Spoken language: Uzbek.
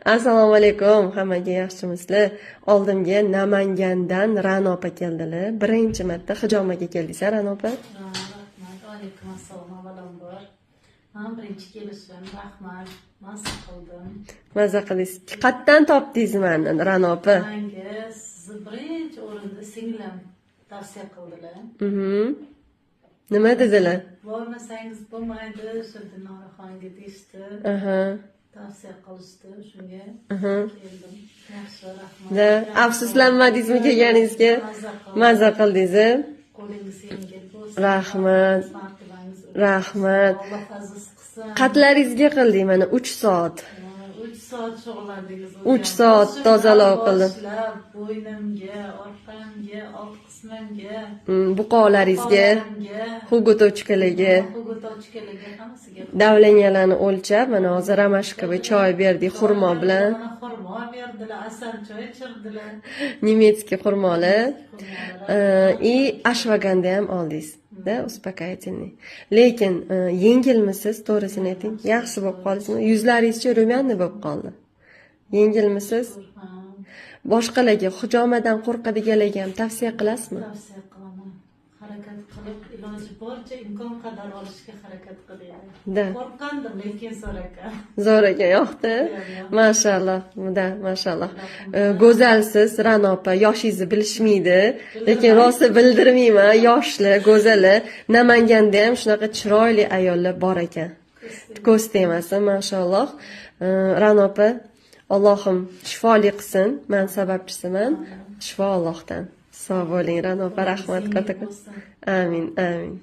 Assalomu alaykum, hammaga, yaxshimisizlar? Oldimga Namangandan Ra'no opa keldilar. Birinchi marta hijomaga keldingiz, a, Ra'no opa? Rahmat, alaykum assalom. Avvalambor, man birinchi kelishim, rahmat, maza qildim. Maza qildingiz. Qayerdan topdingiz mani, Ra'no opa? Manga sizni birinchi o'rinda singlim tavsiya qildilar. Nima dedilar? Bormasangiz bo'lmaydi shu Dinoraxonga, deyishdi. Tavsiya qilishdi, shunga keldim. Yaxshi, rahmat. Да, afsuslanmadingizmi kelganingizga? Maza qildim. Maza qildingiz, a? Qo'lingiz yengil bo'lsin. Rahmat. Martabangiz Rahmat. Alloh aziz qilsin. Qatlaringizga qildik mana 3 soat. 3 soat shug'ullandingiz. 3 soat Boshimdan tozalov qildim. boshlab bo'ynimga, orqamga, old qismimga, Buqoqlaringizga, qo'llarimga, Hugo точка larga, Hugo точка larga, hammasiga. Давления larni o'lchab, mana hozir ромашковый choy berdik xurmo bilan. Mana xurmo berdilar, asal choy ichirdilar. Немецкий xurmolar. Xurmolar. И ashvaganda ham oldingiz, да, успокоительный. Lekin yengilmisiz, to'g'risini ayting? Yaxshi bo'lib qoldingizmi? Yuzlaringizchi румяный bo'lib qoldi. Yengilmisiz? Ha, Boshqalarga, hijomadan qo'rqadiganlarga ham tavsiya qilasizmi? Tavsiya qilaman. Harakat qilib, iloji boricha, imkon qadar olishga harakat qilinglar. Qo'rqqandim, lekin zo'r ekan. Zo'r ekan, yoqdi. Mashalloh, да, mashalloh. Go'zalsiz, Ra'no opa, yoshingizni bilishmaydi, lekin rosa bildirmayman, yoshli, go'zali. Namanganda ham shunaqa chiroyli ayollar bor ekan. Ko'z tegmasin, mashalloh. Ra'no opa, Allohim shifoli qilsin, man sababchisiman. Shifo Allohdan. Sog' bo'ling, Ra'no opa, rahmat kattakon. Bo'lsin. Amin, amin.